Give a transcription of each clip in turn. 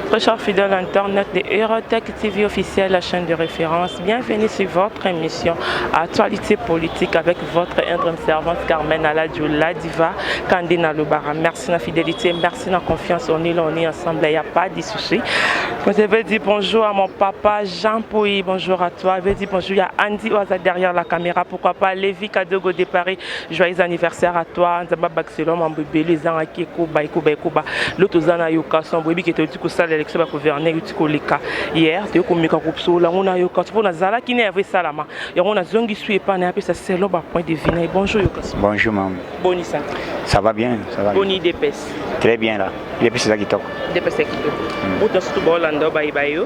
Très chers fidèles internautes de Eurotech TV officielle, la chaîne de référence, bienvenue sur votre émission Actualité politique avec votre humble servante Carmen Aladio, la diva Kandina Lobara. Merci de la fidélité, merci de la confiance. On est là, on est ensemble, il n'y a pas de souci. Je vais dire bonjour à mon papa Jean Pouy, bonjour à toi. Je vais dire bonjour à Andy Oaza derrière la caméra, pourquoi pas Lévi Kadogo de Paris. Joyeux anniversaire à toi. Nzamba Baxelo, Mambébélé, Zangaki, Kuba, Kuba, Kuba. L'autre Zana Yoka, son boyebi ke toyoti kosala élection ba gouverneur euti koleka hier. Toyei komeka kosola yango na yoka mpo nazalaki ne yavo esalama yango, nazongi su epai na ye, apesa selon ba point de vue na ye. Bonjour Yoka. Bonjour maman. Boni santé? Ça va bien, ça va. Boni UDPS? Très bien là. UDPS eza kitoko. UDPS ya kitoko. Moto surtout baolanda o bayeba yo.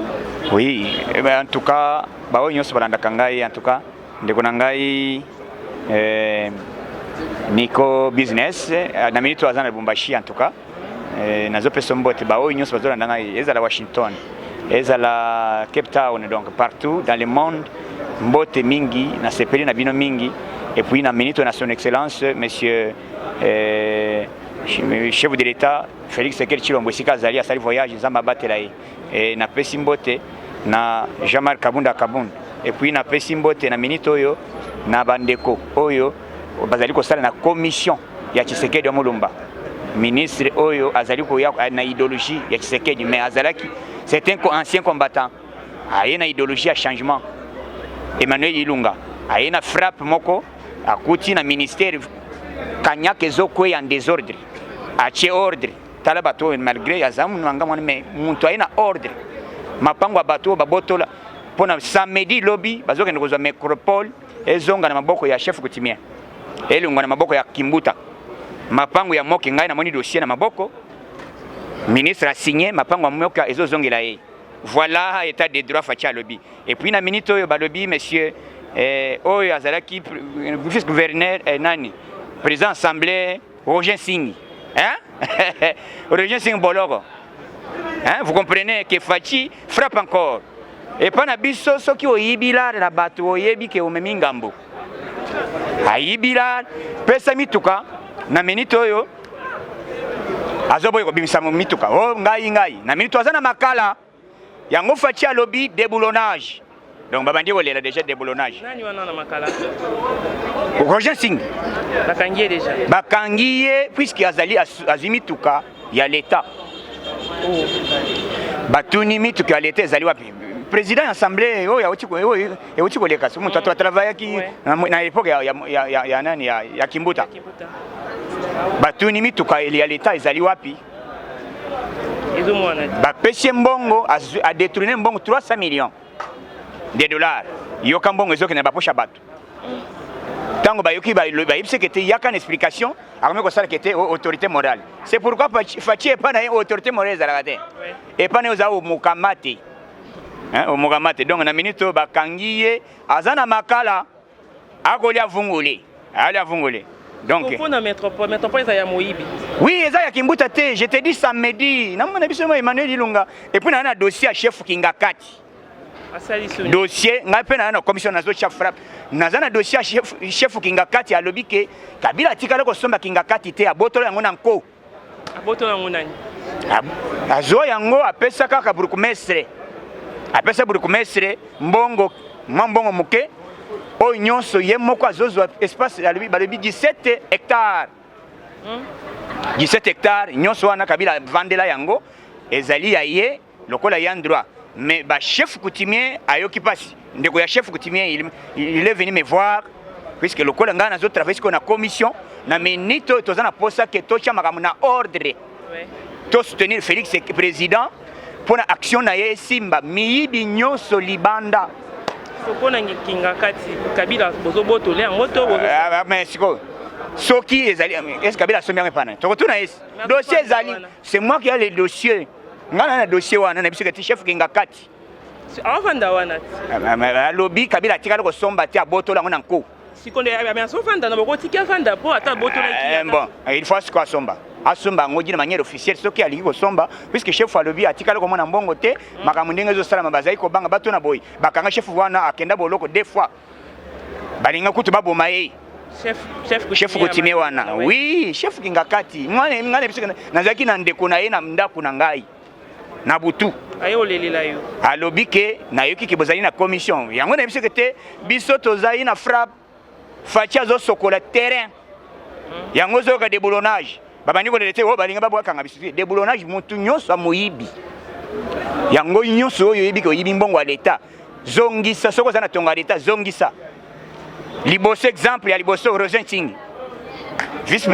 Oui, eh ben, en tout cas baoyo nyonso balandaka ngai, en tout cas ndeko na ngai Nico Business na minute oyo aza na Lubumbashi, en tout cas nazopesa mbote baoyo nyonso bazolanda ngai, ezala Washington, ezala Cape Town, donc partout dans le monde, mbote mingi, nasepeli na bino mingi. Et puis na minute na son excellence monsieur chef de l'État Félix Tshisekedi Tshilombo, esika azali, asali voyage, Nzambe abatela ye. Napesi mbote na Jean-Marc Kabunda Kabund. Et puis napesi mbote na minute oyo na bandeko oyo bazali kosala na commission ya Tshisekedi wa Mulumba, ministre oyo azali koya na idéologie ya Tshisekedi, mais azalaki, c'est un ancien combattant, aye na idéologie ya changement. Emmanuel Ilunga aye na frappe moko, akuti na ministère kanyaka ezokweya en désordre, atie ordre. Tala bato oyo, malgré aza nanga mwana, mais moto aye na ordre, mapango ya bato oyo babotola mpona samedi lobi bazokende kozwa métropole, ezonga na maboko ya chef coutumier, elongwa na maboko ya Kimbuta. Mapango ya moke, ngai namoni dossier na maboko, ministre asigné, mapango ya moke ezozongela ye. Voilà état de droit. Fatshi alobi. Et puis na minute oyo balobi monsieur oyo azalaki vice gouverneur nani, président assemblée Roger Nsingi, hein? Roger Nsingi Boloko, hein? Vous comprenez que Fatshi frappe encore. Epa na biso, soki oyibi lare na bato, oyebi ke omemi ngambo. Ayibi lare, pesa mituka. Na minute oyo azoboya kobimisa mituka. O ngai ngai na minute aza na makala yango. Fatshi alobi déboulonnage, donc babandi kolela déjà déboulonnage. Nani wana na makala? Roger Nsingi. Bakangi ye déjà? Bakangi ye puisque azali azwi mituka ya l'État. Oh. Batuni mituka ya l'État ezali wapi? Président ya assemblée oyo euti koleka, so moto atravaillaki na époque ya nani, ya Kimbuta. Kimbuta. Batuni mituka ya l'État ezali wapi? Ezomwana te. Bapesi ye mbongo, adétourné mbongo 300 millions de dollars. Yoka, mbongo ezokende na bapoche ya bato. Ntango bayoki, bayebisaki ete yaka na explication, akomi kosalaka ete autorité morale. C'est pourquoi Fatshi, epa na ye autorité morale ezalaka te. Epa na ye oza omokama te, omokama te. Donc na minute oyo bakangi ye, aza na makala, akolia vungule, alia vungule donc. Mpona métropole, métropole eza ya moyibi? Oui, eza ya Kimbuta te. Je te dis, samedi namona biso mo Emmanuel Ilunga. Et puis naa na dossier ya chef Kingakati. Asali soni. Dossier ngai mpe naa na commission, nazotya frappe. Naza na dossier ya chef Kingakati. Alobi ke Kabila atikala kosomba Kingakati te, abotola yango na nko. Abotola yango nani? Azwa yango, apesa kaka bourgmestre, apesa bourgmestre mbongo, mwa mbongo moke oyo nyonso ye moko azozwa espace. Alobi, balobi 17 hectare, 17 hectare nyonso wana Kabila avandela yango ezali ya ye lokola ya droit. Mais bachef coutumier ayoki mpasi. Ndeko ya chef coutumier, il est venu me voir, puisque lokola ngai nazotravaille sikoyo na commission, na minute oyo toza na posa ke totya makambo na ordre, tosoutenir Félix président mpo na action na ye esimba, miyibi nyonso libanda. Mpona Kingakati, Kabila bozobotola yango to? Ah, mais sikoyo soki ezali est Kabila asombi yango epana, tokotuna ye. Dossier ezali, c'est moi qui a le dossier. Ngai na dossier wana na biso kati chef Kingakati. Avanda wana? Alobi Kabila atikali kosomba te, abotola yango na nko. Sikondo azovanda na bokotiki avanda mpo ata abotolaki. Bon, il faut sikoyo asomba, asomba yango d'une manière officielle soki alingi kosomba, puisque chef alobi atikali komona mbongo te. Makambo ndenge ezosalama, bazali kobanga bato na boye. Bakanga chef wana, akenda boloko deux fois, balinga kutu baboma ye. Chef coutumier wana, oui, chef Kingakati. Ngai na biso nazalaki na ndeko na ye na ndako na ngai. Na butu. Aye olelela yo. Alobi ke nayoki ke bozali na commission. Yango na biso ke te biso tozali na frappe. Fatshi azosokola terrain. Yango ozoyoka déboulonnage. Babandi kolela te oyo balinga babwakanga biso te. Déboulonnage motu nyonso amoyibi. Yango nyonso oyo oyebi ke oyibi mbongo ya l'État. Zongisa soki oza na tongo ya l'État zongisa. Liboso exemple ya liboso Rosin Nsingi. Vice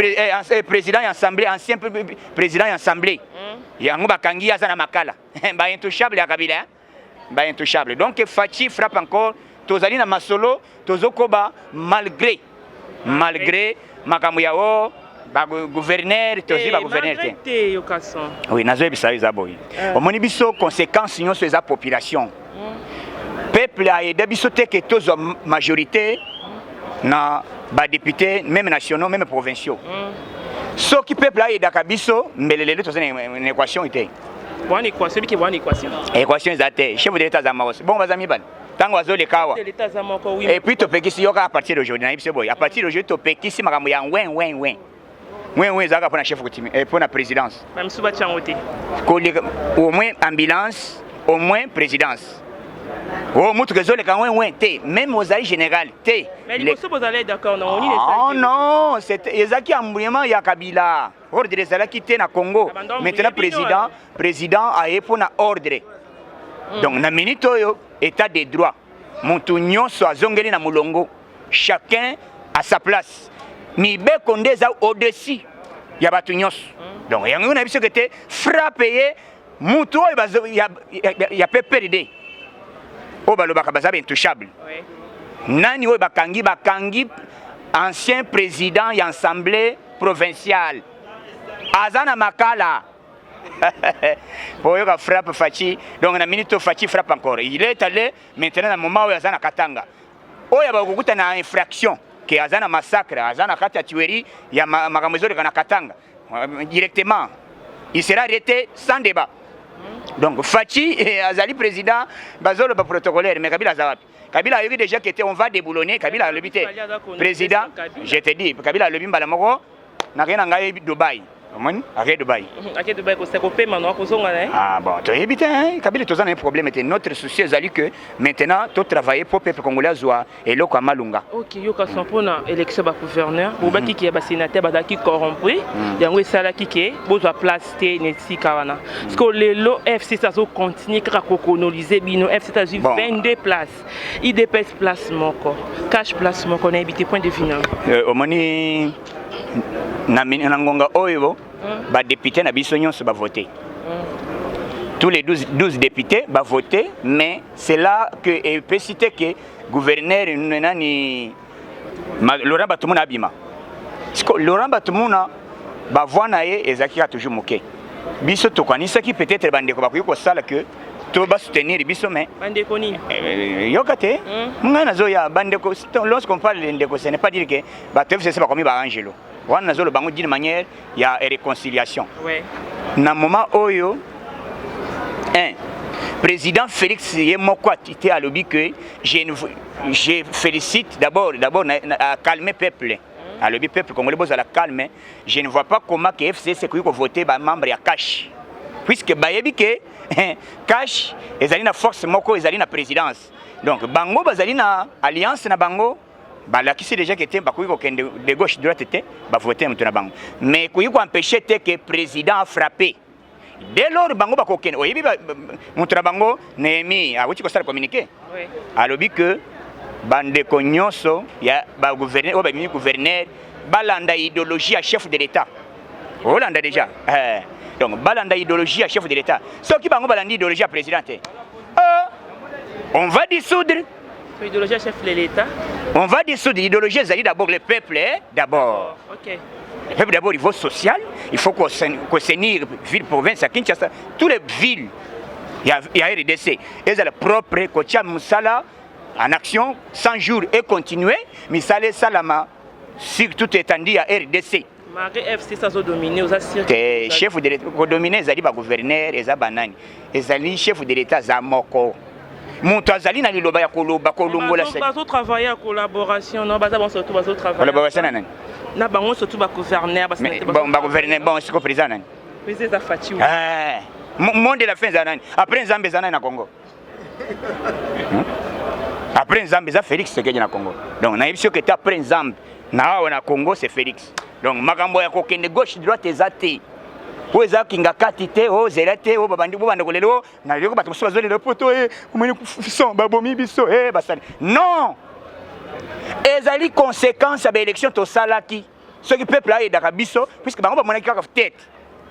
président ya assemblée, ancien président ya assemblée. Yango bakangi ye aza na makala. Ba intouchable ya Kabila. Hein? Ba intouchable. Donc Fatshi frappe encore. Tozali na masolo, tozokoba malgré makambo ya o ba gouverneur, tozwi ba gouverneur te. Te yoka son. Oui, nazoyebisa yo eza boye. Omoni biso conséquence nyonso eza population. Peuple aida biso te ke tozwa majorité na badéputé, même nationaux, même provinciaux. Soki peuple ayedaka biso mbele lelo toza na équation te. Bwana équation biki bwana équation. Équation eza te. Chef de l'État aza moko, bongo baza mibale ntango azoleka awa. De l'État aza moko, oui. Et puis topekisi yoka, à partir d'aujourd'hui nayebi biso boye, à partir d'aujourd'hui topekisi makambo ya ngwen ngwen ngwen ngwen ngwen. Ezalaka mpona chef coutumier, mpona présidence. Bamisu batia yango te. Koleka au moins ambulance, au moins présidence o mutuka ezoleka ngwen ngwen te, même ozali général te. Mais liboso bozalaki d'accord na oni. Oh non, ezalaki embrouillement ya Kabila. Ordre ezalaki te na Congo. Maintenant président aye mpona ordre. Donc na minute oyo état de droit, motu nyonso azongeli na molongo, chacun à sa place. Mibeko nde eza au-dessus ya bato nyonso. Donc yango na biso ke te frappe ye mutu oyo ya PPRD oyo balobaka baza baintouchable. Nani oyo bakangi? Bakangi ancien président ya assemblée provinciale, aza na makala. Oyoka frappe Fatshi. Donc na minute oyo Fatshi frappe encore. Il est allé maintenant na moment oyo aza na Katanga, oyo bakokuta na infraction ke aza na massacre, aza na kati ya tuerie ya makambo ezoleka na Katanga, directement il sera arrêté sans débat. Donc Fatshi azali président, bazoloba protocolaire, mais Kabila aza wapi? Kabila ayoki déjà ke te on va déboulonner. Kabila alobi te président, je te dis, Kabila alobi mbala moko nakei na ngai Dubai. Omoni akei Dubai. Ake Dubai kopema no akozonga na ye. Ah bon, toyebi te. Kabila toza na ye problème te. Notre souci ezali que maintenant totravailler po peuple congolais azwa eloko ya malunga. Ok, yoka son, mpona élection bagouverneur, bobaki ke ya basénateur bazalaki corrompu, yango esalaki ke bozwa place te na esika wana. Parce que lelo FCC azocontinue kaka kocoloniser bino. FCC azwi 22 place, UDPS place moko, CACH place moko. Nayebi te point de vue na. Omoni na ngonga oyo badéputé na biso nyonso bavote, tous les 12 députés bavote, mais c'est là que epesi te ke gouverneur nani, Laurent Batumona abima. Laurent Batumona, bavoix na ye ezalaki kaka toujours moke. Biso tokanisaki peut-être bandeko bakoki kosala ke to basoutenir biso, mais Bandeko nini? Yoka te, ngai nazoya bandeko. Lorsqu'on parle de ndeko, ce n'est pas dire que bato FCC bakomi baangelo. Wana nazoloba bango d'une manière ya réconciliation. Na moment oyo un président Félix ye moko te alobi que je félicite d'abord na calmer peuple. Alobi peuple congolais bozala calme, je ne vois pas comment que FCC ekoki kovote bamembre ya CACH, puisque bayebi ke CACH ezali na force moko ezali na présidence. Donc bango bazali na alliance na bango, balakisi déjà ke te bakoki kokende de gauche droite te, bavote moto na bango, mais ekoki koempêche te ke président afrappe. Dès lors bango bakokende, oyebi moto na bango Néhémie awuti kosala communiqué. Alobi ke bandeko nyonso ya bagouverneur oyo babimi gouverneur balanda idéologie ya chef de l'État. Olanda déjà, donc balanda idéologie ya chef de l'État. Soki bango balandi idéologie ya président te, on va dissoudre. Idéologie ya chef de l'État. On va dissoudre. Idéologie ezali d'abord le peuple, eh, d'abord. Oh, ok. Le peuple d'abord, niveau social, il faut qu'assainir ville province ya Kinshasa, tous les villes ya RDC ezala propre, kotia mosala en action 100 jours et continuer misala esalama sur toute étendue ya RDC. Malgré FCC azodomine, oza sûr? Te, chef de l'État kodomine ezali bagouverneur, eza banani? Ezali chef de l'État aza moko, moto azali na liloba ya koloba kolongola. Bazotravaille ya collaboration, non? Baza bango surtout bazotravaille. Collaboration na nani? Na bango surtout bagouverneur. Bon, bagouverneur, bon, siko président nani? Président eza Fatshi. Mot de la fin eza nani? Après Nzambe eza nani na Congo? Après Nzambe eza Félix Tshisekedi na Congo. Donc nayebi soki ete après Nzambe na awa na Congo, c'est Félix. Donc makambo ya kokende gauche droite eza te, po eza kinga kati te, ozela te, o babandi bobanda kolela o naleko bato mosusu bazolela poto e omoni son babomi biso e basali. Non, ezali conséquence ya baélection tosalaki. Soki peuple ayedaka biso, puisque bango bamonaki kaka tete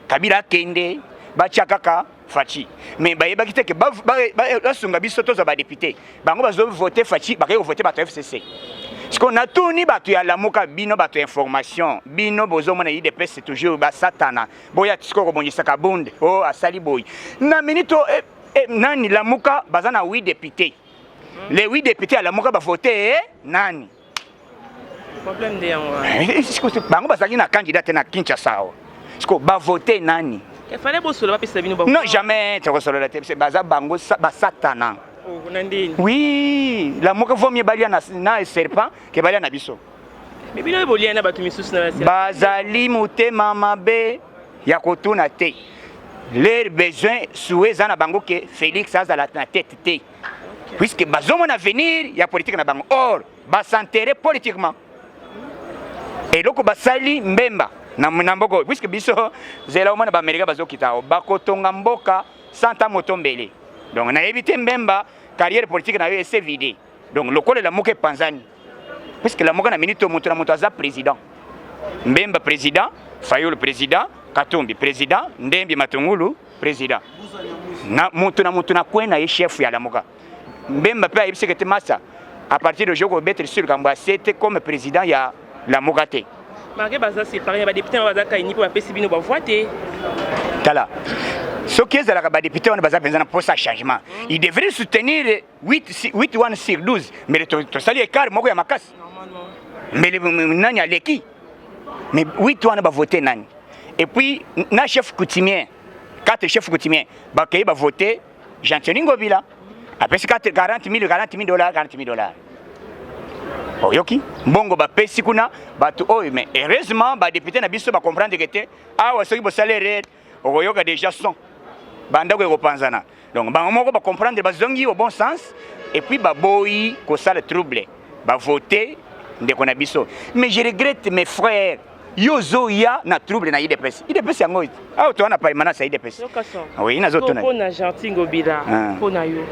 Kabila akende, batia kaka Fatshi, mais bayebaki te ke basunga biso tozwa badéputé. Bango bazovote Fatshi, bakei kovote bato ya FCC. Sikoyo natuni bato ya Lamuka, bino bato ya information, bino bozomona UDPS toujours basatana, boya sikoyo kobongisa Kabunde o asali boyi na minute o nani. Lamuka baza na 8 députés. Les 8 députés ya Lamuka bavote nani? Problème nde yango wana. Bango bazalaki na candidat te na Kinshasa awa. Sikoyo bavote nani? Efale bosolo, bapesa bino. Non, jamais tokosolola te. Baza bango basatana. Oh, na ndeni? Oui, Lamuka vaut mieux balia na serpent ke balia na biso. Mais bino bolia na bato misusu na Bazali motema mabe ya kotuna te. Leur besoin, souhait eza na bango ke Félix azala na tête te, puisque bazomona avenir ya politique na bango. Or basentere politiquement eloko basali mbemba na mboka oyo, puisque biso zela omona Baaméricain bazokita awa, bakotonga mboka santa moto mbele. Donc nayebi te, Mbemba, carrière politique na yo ese vide. Donc lokola Lamuka epanzani, puisque Lamuka na minute oyo moto na moto aza président: Mbemba président, Fayulu président, Katumbi président, Ndembi Matungulu président, na moto na moto na kwe na ye chef ya Lamuka. Mbemba mpe ayebisaki te masa à partir de jour kobetre sur likambo ya sete comme président ya Lamuka te. Malgré baza séparé, badéputé na baza kaini mpo bapesi bino bavoix te. Tala, soki ezalaka badéputé wana baza mpenza na posa changement, il devrait soutenir 8, 8 1 sur 12, mais tosali écart moko ya makasi. Mbele nani aleki? Mais 8 wana bavote nani? Et puis na chef coutumier, quatre chefs coutumier bakei bavote Gentiny Ngobila, apesi 40 000, 40 000 dollars, 40 000 dollars. Oyoki mbongo bapesi kuna bato oyo. Mais heureusement badéputé na biso bacomprendre ke te, awa soki bosali erreur, okoyoka déjà son, bandako ekopanzana. Donc bango moko bacomprendre, bazongi au bon sens et puis baboyi kosala trouble, bavote ndeko na biso. Mais je regrette mes frères, yo ozoya na trouble na UDPS. UDPS yango awa toza na permanence ya UDPS. Oui, nazotuna. Mpona Gentiny Ngobila, mpona yo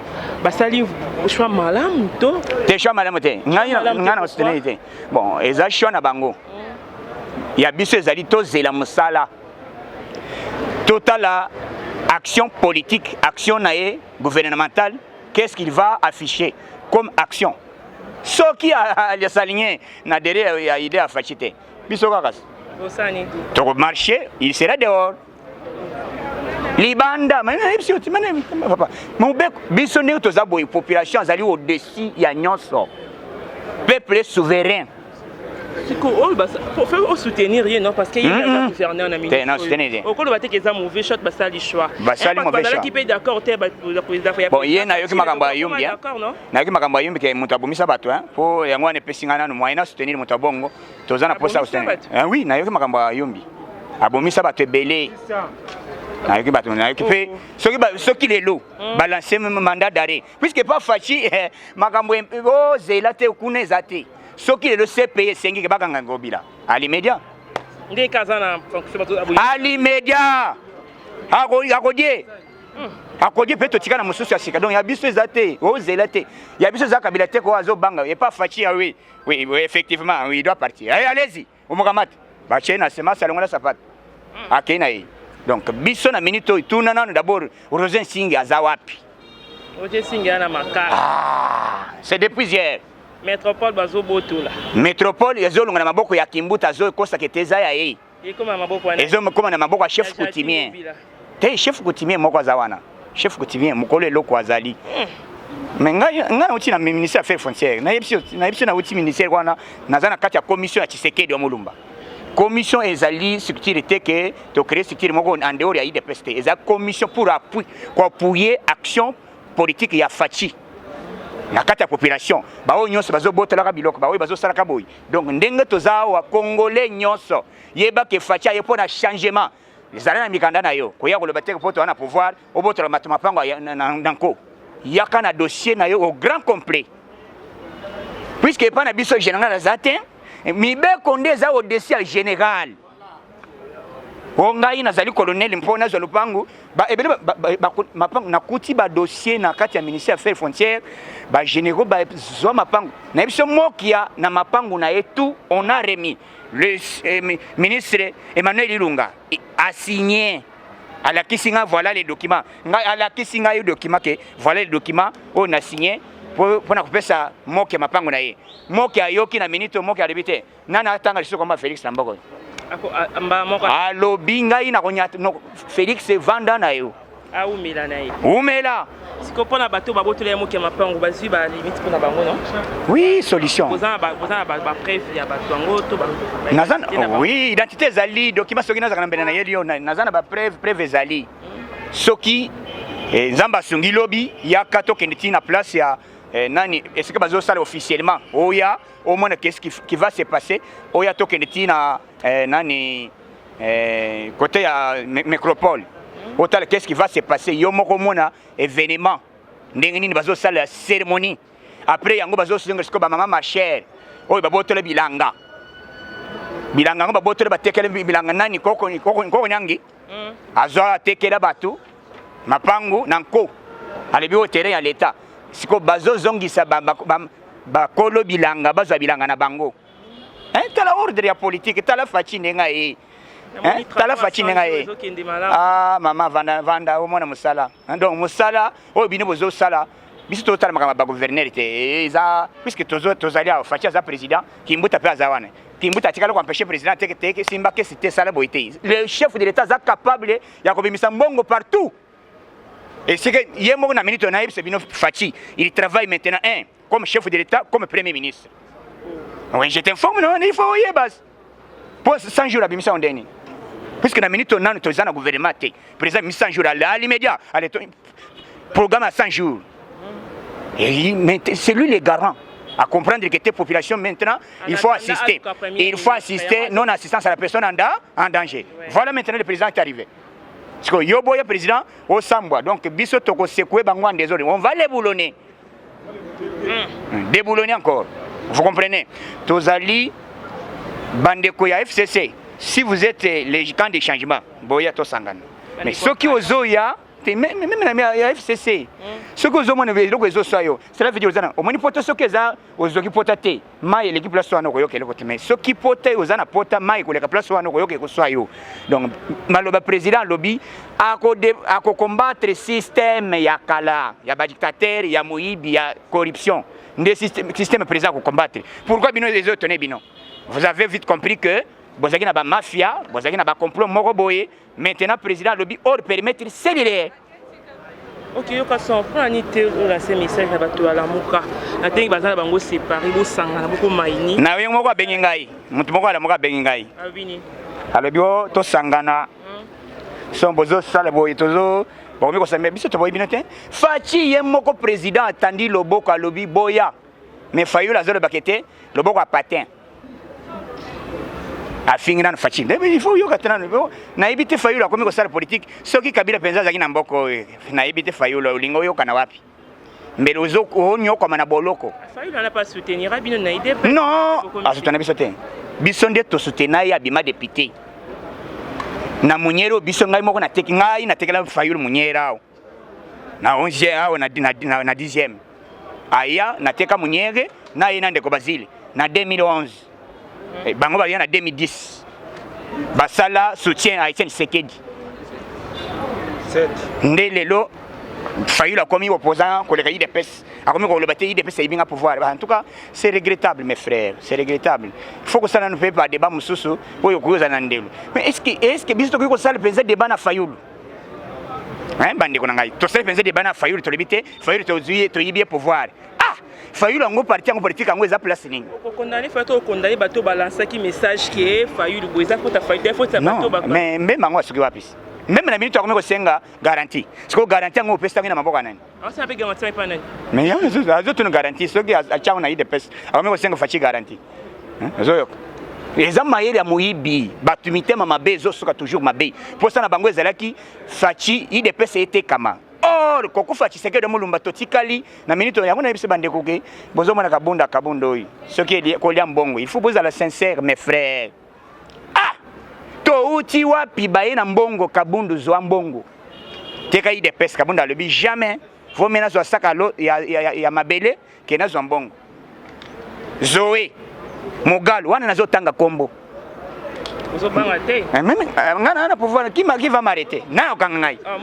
basali choix malamu to? Te, choix malamu te. Ngai na kosoutenir te. Bon, eza choix na bango. Ya biso ezali tozela mosala, totala action politique, action na ye gouvernementale, qu'est-ce qu'il va afficher comme action. Soki asaligné na derrière ya idée ya Fatshi te, biso kaka tokomarche, il sera dehors, libanda. Papa mobeko, biso ndenge toza boye, population azali au-dessus ya nyonso, peuple souverain. Faut osoutenir ye, non? Parce que ye aza gouverneur na ministre. Okoloba te ke eza mauvais choix, basali choix. Basali mauvais choix. Bazalaki mpe d'accord te. Bon, ye nayoki makambo ya Yumbi, nayoki makambo ya Yumbi ke moto abomisa bato, mpo yango wana epesi ngai nanu moyen na soutenir moto abongo. Toza na posa soutenir. Oui, nayoki makambo ya Yumbi, abomisa bato ebele. Nayoki bato, nayoki mpe soki lelo balance mandat d'arrêt, puisque pas Fatshi, makambo ozela te kuna eza te. Soki lelo CPI esengi ke bakanga Ngobila à l'immédiat, Ndenge aza na fonction. À l'immédiat akodie, akodie mpe totika na mosusu ya sika. Donc ya biso eza te ozela te, ya biso eza Kabila te ko azobanga epa Fatshi. Oui, effectivement, oui, il doit partir. Allez, allez-y, omokamate batie na semence, alongola sapato, akei na ye. Donc biso na minute oyo, tuna nano d'abord Roger Nsingi aza wapi? Roger Nsingi na Makala. Ah, c'est depuis hier. Métropole bazobotola. Métropole ezolonga na maboko ya Kimbuta, azokosaka ete eza ya ye. Ekoma na maboko wana. Ezokoma na maboko ya chef coutumier te. Chef coutumier moko aza wana, chef coutumier mokolo eloko azali. Mais ngai nauti na ministère affaires foncières. Nayebi so nauti ministère wana, naza na kati ya commission ya Tshisekedi wa Molumba. Commission ezali structure te ke tocrée structure moko en dehors ya UDPS te. Eza commission pour appui, koappuyer action politique ya Fatshi na kati ya population, baoyo nyonso bazobotolaka biloko, baoyo bazosalaka boye. Donc ndenge toza awa, Congolais nyonso yeba ke Fatshi aye mpo na changement. Ezala na mikanda na yo. Koya koloba te po toza na pouvoir, obotola bato mapango na nko. Yaka na dossier na yo au grand complet. Puisque epa na biso général aza te, mibeko nde eza au-dessus ya général. O ngai nazali colonel mpo nazwa lopango ba ebele mapango nakuti ba dossier na kati ya ministère affaires frontières, ba généraux bazwa mapango na biso mokia na mapango na ye tout on a remis. Le ministre Emmanuel Ilunga a signé, alakisi nga voilà les documents, ngai alakisi ngai document ke voilà les documents oyo na signé mpo na kopesa mokia mapango na ye. Mokia ayoki na minute, mokia alobi te nani atanga lisusu komba Félix na mboka. Alobi ngai na konyata Félix, vanda na yo. Aumela na ye. Umela. Siko mpona bato babotola ye moke mapango, bazwi balimite mpona bango, non? Oui, solution. Boza na bapreuve ya bato yango to? Naza, oui, identité ezali, document. Soki nazaka na mbene na yeli yo, naza na bapreuve, preuve ezali. Soki Nzambe asungi, lobi yaka tokende ti na place ya nani, esika bazosala officiellement, oya omona qu'est-ce qui va se passer. Oya tokende ti na nani, côté ya métropole, otala qu'est-ce qui va se passer. Yo moko omona événement ndenge nini bazosala cérémonie. Après yango bazosenga sikoyo bamama machère oyo babotola bilanga, bilanga yango babotola, batekela bilanga nani, koko nyangi azwa, atekela bato mapangu na nko, alobi oyo terrain ya leta. Sikoyo bazozongisa bakolo bilanga, bazwa bilanga na bango. Tala ordre ya politique, tala Fatshi ndenge aye, tala Fatshi ndenge aye. Ah mama, vanda, vanda, omona mosala. Donc mosala oyo bino bozosala, biso tozotala makambo ya bagouverneur te. Eza puisque tozali awa, Fatshi aza président, Kimbuta mpe aza wana. Kimbuta atikali koempêche président te te simba kesi te, sala boye te. Le chef de l'État aza capable ya kobimisa mbongo partout. Et c'est que ye moko na minute nayebisa bino, Fatshi, il travaille maintenant un comme chef de l'État, comme premier ministre. Oui, je t'informe, non, il faut oyeba po 100 jours abimisa ngo ndeni, puisque na minute nanu toza na gouvernement te. Président abimisa 100 jours à l'immédiat, allez, programme à 100 jours. Et c'est lui le garant à comprendre que tes populations maintenant, il faut assister. Il faut assister, non assistance à la personne en danger. Ouais. Voilà maintenant le président est arrivé. Parce que yo boya président osambwa, donc biso toko secouer bango en désordre. On va les boulonner. Déboulonner encore. Vous comprenez? Tozali bandeko ya FCC, si vous êtes les camps de changement, boya tosangana. Mais soki ozoya te, même na ya FCC, soki ozomona eloko ezoswa yo, cela veut dire oza na omoni pota. Soki eza ozoki pota te, mai eleki place wana, okoyoka eloko te. Mais soki pota, oza na pota, mai ekoleka place wana, okoyoka ekoswa yo. Donc maloba président alobi, akocombattre système ya kala ya badictateur, ya moyibi, ya corruption. Nde système président akocombattre. Pourquoi bino ezotone bino? Vous avez vite compris que bozalaki na bamafia, bozalaki na bacomplot moko boye. Maintenant président alobi hors périmètre cellulaire. Ok, yoka son, mpona nini te olance message na bato ya Lamuka na ndenge baza na bango séparé? Bosangana, bokomaini. Na ye moko abengi ngai, motu moko alamuka abengi ngai. Alobi? Alobi o tosangana so bozosala boye, tozo bakomi kosambela biso, toboyi bino te. Fatshi ye moko président atandi loboko, alobi boya. Mais Fayulu azolobaka ete loboko ya patin, afingi nanu Fatshi. Il faut yoka te nanu. Nayebi te, Fayulu akomi kosala politique. Soki Kabila mpenza azalaki na mboka oyo, nayebi te Fayulu olingi oyoka na wapi, mbele onyokama na boloko. Non, asoutenir biso te. Biso nde tosoutenir ye, abima député na Munyere oyo. Biso, ngai moko nateki, ngai natekela Fayulu Munyere awa na 11 awa na 10e aya, nateka Munyere na ye na ndeko Basile na 2011. Bango baya na 2010, basala soutien à Etienne Tshisekedi. Nde lelo Fayulu akomi opposant koleka UDPS, akomi koloba te UDPS ayebi nga pouvoir. En tout cas, c'est regrettable, mes frères, c'est regrettable. Il faut kosala nanu mpe badébat mosusu oyo okoki kozala na ndelo. Mais est ce que biso tokoki kosala mpenza débat na Fayulu? Bandeko na ngai, tosali mpenza débat na Fayulu? Tolobi te Fayulu tozwi, toyibi ye pouvoir. Ah, Fayulu yango, parti yango, politique yango eza place nini? Okokondane fa to okondane bato balansaki message ke Fayulu boye, eza faute Fayulu te, faute bato. Mais Mbemba yango asuki wapi? Mbemba na minute akomi kosenga garantie. Sikoyo garantie yango opesaki na maboko ya nani? Asala mpe garantie epa nani? Mais azotuna garantie. Soki atiango na UDPS, akomi kosenga Fatshi garantie. Ozoyoka? Eza mayele ya moyibi. Bato mitema mabe ezosuka toujours mabe. Mposa na bango ezalaki Fatshi UDPS etekama. Or kokufa Tshisekedi Mulumba totikali na minute yango na biso bandeko ke bozomona Kabunda Kabunda oyo soki kolia mbongo, il faut bozala sincère, mes frères. Ah, touti wapi baye na mbongo? Kabundu zwa mbongo, teka UDPS. Kabunda alobi jamais, vaut mieux nazwa saka ya mabele ke nazwa mbongo. Zoe Mogalo wana nazotanga kombo. Ozobanga te? Eh, eh, nga na pouvoir, qui va m'arrêter? Na okanga ngai. Ah,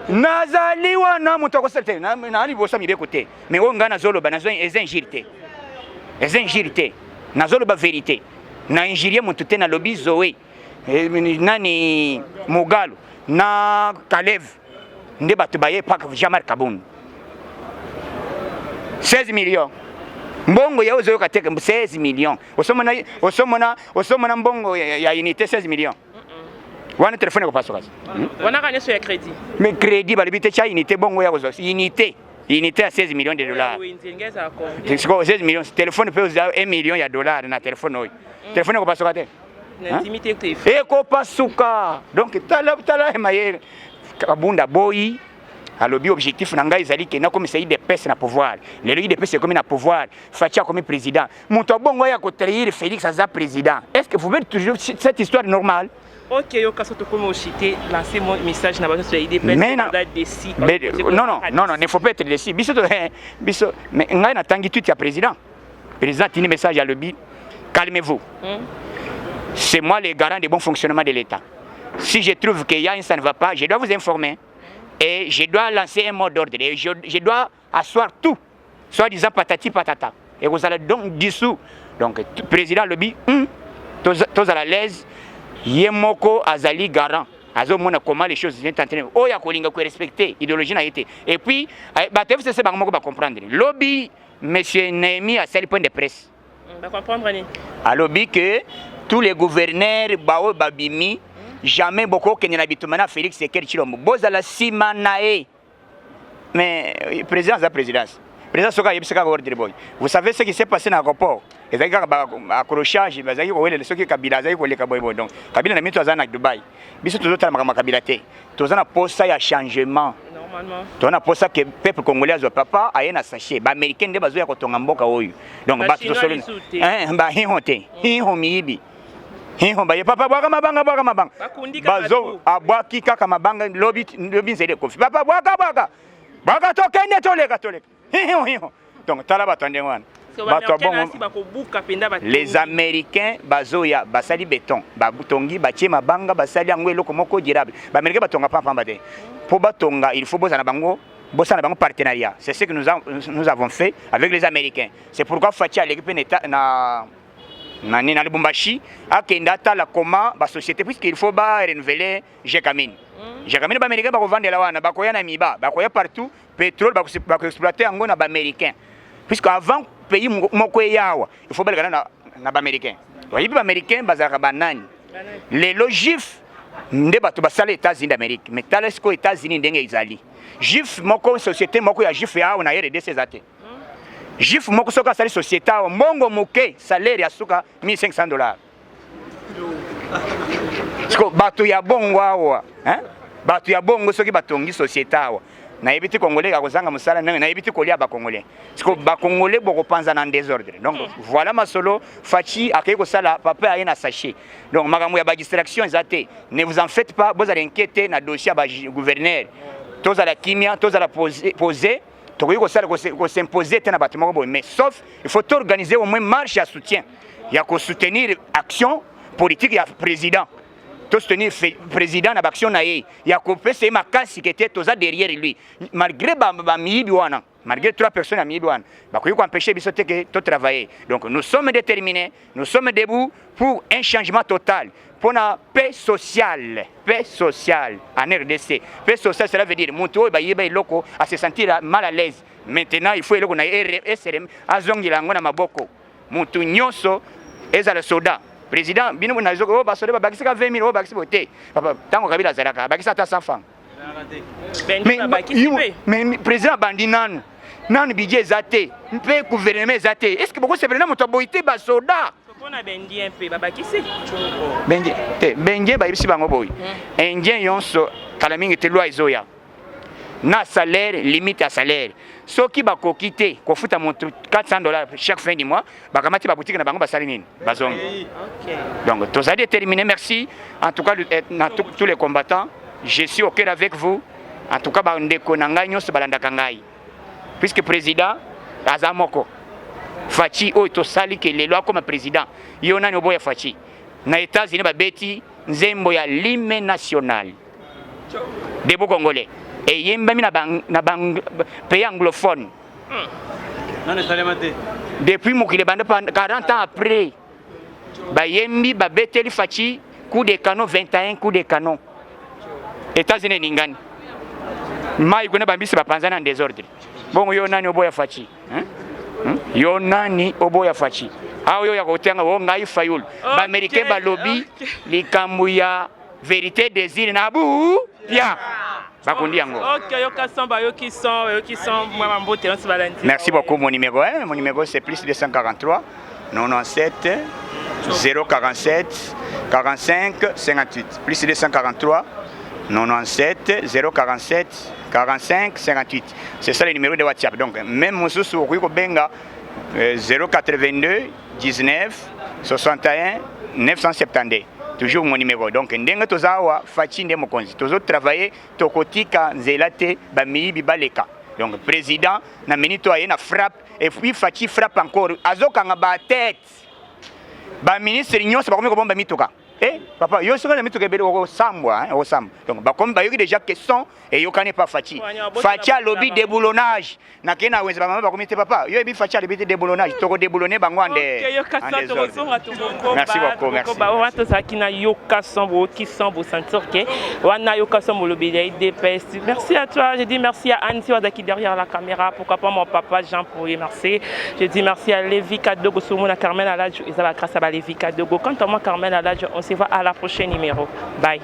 nazali wana, moto akosala te na liboso ya mibeko te. Mais oyo ngai nazoloba eza injure te, eza injure te. Nazoloba vérité, na injurie moto te. Nalobi Zoe eh, nani, Mogalo na Kalev nde bato baye pak Jean-Marc Kabund 16 millions. Mbongo ya ozoyoka te, 16 millions. Osomona, osomona, osomona mbongo ya unité 16 millions wana, telefone ekopasuka. Wana kaka nyonso ya crédit. Mais crédit balobi te, tya unité, bongo ya kozwa unité, unité ya 16 millions de dollars. Sikoyo 16 millions, telefone mpe oza 1 million ya dollar na telefone oyo, telefone ekopasuka te? Ekopasuka. Donc tala, tala mayele. Kabunda boyi alobi objectif na ngai ezali ke nakomisa UDPS na pouvoir. Lelo UDPS ekomi na pouvoir, Fatshi akomi président. Moto abongo ya kotrahir Félix aza président, est ce que vous pouvez toujours cette histoire normale? Ok, yo kaso tokomi ochite, lancer mon message na bato ya UDPS. Mais déçu. Non, non, non, non, ne faut pas être déçu. Biso biso, mais ngai natangi tweet ya président. Président atindi message, alobi: calmez-vous, C'est moi le garant du bon fonctionnement de l'État. Si je trouve qu'il y a un ça ne va pas, je dois vous informer et je dois lancer un mot d'ordre et je dois asseoir tout soit disant patati patata et vous allez donc dissous. Donc président alobi tozala à l'aise, ye moko azali garant, azomona comment les choses viennent en train oyo akolinga korespecter idéologie na ye te. Et puis bato FCC bango moko bacomprendre. Lobi monsieur Néhémie asali point de presse. Bacomprendre nini? Alobi que tous les gouverneurs baoyo babimi, jamais bokokende na bitumba na Félix Tshisekedi Tshilombo, bozala nsima na ye. Mais président aza présidence, président soki ayebisi kaka ordre boye. Vous savez ce qui s'est passé na aéroport? Ezalaki kaka accrochage, bazalaki kowelela soki Kabila azalaki koleka boye boye. Donc Kabila na mito aza na Dubai. Biso tozotala makambo ya Kabila te, toza na posa ya changement. Toza na posa ke peuple congolais azwa papa aye na sachet. Baaméricain nde bazoya kotonga mboka oyo. Donc bato tosoli bahiho te, hiho miyibi, hiho baye. Papa bwaka mabanga, bwaka mabanga, bazo abwaki kaka mabanga. Lobi lobi nzela ekofi. Papa bwaka, bwaka, bwaka, tokende, toleka, toleka, hiho hiho. Donc tala bato ya ndenge wana, bato ya bongo. Les Américains bazoya, basali béton, batongi, batie mabanga, basali yango eloko moko durable. Baaméricain batonga pampamba te. Mpo batonga, il faut bozala na bango, bosala na bango partenariat. C'est ce que nous avons fait avec les Américains. C'est pourquoi Fatshi aleki mpe na nini, na Lubumbashi, akende atala comment basociété, puisqu'il faut barenouveler Gécamines. Gécamines, baaméricain bakovandela wana, bakoya na miba, bakoya partout, pétrole bakoexploite yango na baaméricain, puisque avant pays moko eya awa, il faut balekana na baaméricain. Oyebi baaméricain bazalaka banani? Lelo juif nde bato basala États-Unis d'Amérique. Mais tala sikoyo États-Unis ndenge ezali. Juif moko, société moko ya juif ya awa na RDC eza te. Juif moko soki asali société awa, mbongo moke, salaire ya suka 1500 dollars. Siko bato ya bongo awa, hein? Bato ya bongo soki batongi société awa, nayebi te Congolais akozanga mosala ndenge, nayebi te kolia bacongolais. Siko bacongolais bokopanza na désordre. Donc voilà masolo. Fatshi akei kosala, papa aye na sachet. Donc makambo ya badistraction eza te. Ne vous en faites pas, bozala inquiété na dossier ya bagouverneur. Tozala kimia, tozala posé. Tokoki kosala kosimpose te na bato moko boye, mais sauf il faut organiser au moins marche ya soutien, ya kosoutenir action politique ya président. Tosoutenir président na baaction na ye ya kopesa ye makasi ke te, toza derrière lui malgré bamiyibi wana, malgré trois personnes ya miyibi wana bakoki koempêcher biso te ke totravailler. Donc nous sommes déterminés, nous sommes debout pour un changement total, mpona paix sociale, paix sociale en RDC. Paix sociale, cela veut dire moto oyo bayeba eloko a se sentir mal à l'aise. Maintenant il faut eloko na ye eserem, azongela yango na maboko. Moto nyonso, ezala soda, président bino nazoka oyo basoda babakisaka 20 000, oyo bakisi boye te. Papa, ntango Kabila azalaka, abakisa ata 100 francs? Mais président abandi nanu, nanu budget eza te mpe gouvernement eza te. Est ce que bokosepela na moto aboyi te basoda? Mpona baindien mpe babakisi. Baindien te, baindien bayebisi bango boye, indien nyonso kala mingi te, loi ezoya na salaire, limite ya salaire. Soki bakoki te kofuta moto 400 $ chaque fin du mois, bakamati baboutique na bango, basali nini? Bazongi. Donc tozali déterminé. Merci en tout cas na tous les combattants, je suis au cœur avec vous. En tout cas, bandeko na ngai nyonso balandaka ngai, puisque président aza moko, Fatshi oyo tosali ke lelo akoma président. Yo nani oboya Fatshi? Na États-Unis babeti nzembo ya l'hymne national debout congolais, eyembami na pays anglophone. Nano esalema te. Depuis mokili ebanda, 40 ans après, bayembi, babeteli Fatshi coup de canon, 21 coup de canon. États-Unis eningani, mai kuna bambisi bapanzani en désordre. Bongo yo nani oboya Fatshi, hein? Yo nani oboya Fatshi? Awa oyo ya kotenga o ngai Fayulu, baaméricain balobi likambo ya vérité désir na bu pia bakundi yango. Ok, yoka son, bayoki son, bayoki son, mwa mbote nyonso balandi. Merci beaucoup. Mon numéro, hein, mon numéro, c'est plus 243 97 047 45 58. Plus 243 97 047 45 58. C'est ça le numéro de WhatsApp. Donc, même mosusu okoki kobenga 082 19 61 972. Toujours mon numéro. Donc, ndenge toza awa, Fatshi nde mokonzi. Tozo travailler, tokotika nzela te bamiyibi baleka. Donc, président na minute oyo aye na frappe, et puis Fatshi frappe encore, azokanga batete baministre nyonso bakomi kobomba mituka. Eh, papa, yo soki na mituka ebele, okosambwa, okosambwa. Donc bakomi, bayoki déjà que son eyokani pa Fatshi. Fatshi alobi déboulonnage. Nakei na wenze, bamama bakomi te. Papa, yo yebi Fatshi alobi te déboulonnage, tokodéboulonne bango ande. Merci beaucoup, merci. Wana tozalaki na yoka son, boyoki son, bosentir ke wana yoka son bolobeli ya UDPS. Merci à toi. Je dis merci à Anne Wazaki derrière la caméra, pourquoi pas mon papa Jean Pouye. Merci. Je dis merci à Lévi Kadogo Soumona. Carmen Aladjo ezala grâce à Lévi Kadogo. Quant à moi, Carmen Aladjo, on se voit à la prochaine numéro. Bye.